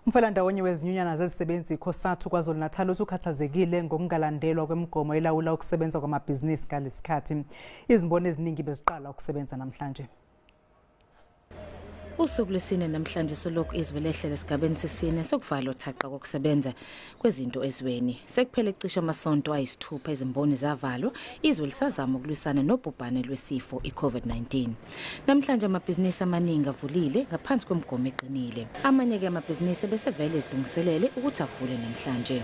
Umfelandawonye wezinyunyana zezisebenzi iCOSATU KwaZulu-Natal uthi ukhathazekile ngokungalandelwa kwemigomo elawula ukusebenza kwamabhizinisi ngalesikhathi. Izimboni eziningi beziqala ukusebenza namhlanje. Usuku lwesine namhlanje solokhu izwe lehlele esigabeni sesine sokuvalwa thaqa kokusebenza kwezinto ezweni. Sekuphele cishe amasonto ayisithupha izimboni zavalwa, izwe lisazama ukulwisana nobhubhane lwesifo iCOVID-19. Namhlanje amabhizinisi amaningi avulile ngaphansi kwemigomo eqinile. Amanye-ke amabhizinisi besevele ezilungiselele ukuthi avule namhlanje.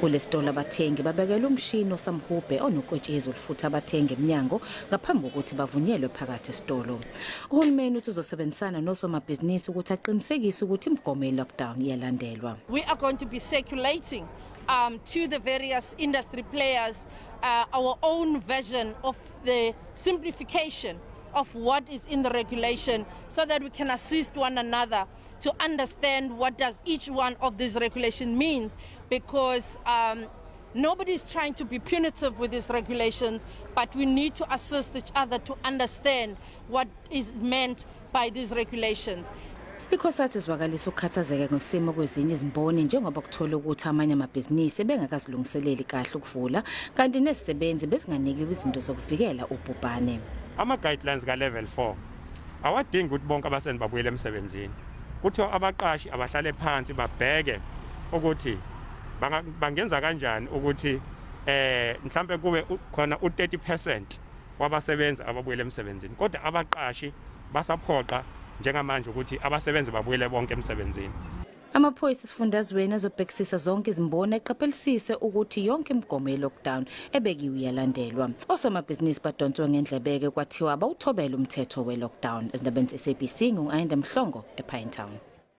Kulesitolo abathengi babekelwe umshini osamhubhe onokotshezi olufutha abathengi emnyango ngaphambi kokuthi bavunyelwe phakathi esitolo. Uhulumeni uthi uzosebenzisana nosomabhizinisi ukuthi aqinisekise ukuthi imigomo ye-lockdown iyalandelwa. We are going to be circulating to the various industry players our own version of the simplification of what is in the regulation so that we can assist one another to understand what does each one of these regulation means, because nobody is trying to be punitive with these regulations, but we need to assist each other to understand what is meant by these regulations. ICOSATU izwakalisa ukukhathazeka ngesimo kwezinye izimboni njengoba kuthola ukuthi amanye amabhizinisi ebengakazilungiseleli kahle ukuvula, kanti nezisebenzi bezinganikiwe izinto zokuvikela ubhubhane. Ama-guidelines ka-level 4 awadingi ukuthi bonke abasebenzi babuyele emsebenzini. Kuthiwa abaqashi abahlale phansi babheke ukuthi bangenza kanjani ukuthi mhlambe kube khona u-30% wabasebenzi ababuyele emsebenzini, kodwa abaqashi basaphoqa njengamanje ukuthi abasebenzi babuyele bonke emsebenzini. Amaphoyisa esifundazweni azobhekisisa zonke izimboni eqaphelisise ukuthi yonke imigomo ye-lockdown ebekiwe iyalandelwa. Osomabhizinisi badonswe ngendlebeke kwathiwa abawuthobela umthetho we-lockdown. Ezindabeni ze-SABC ngu-Ayanda Mhlongo ePinetown.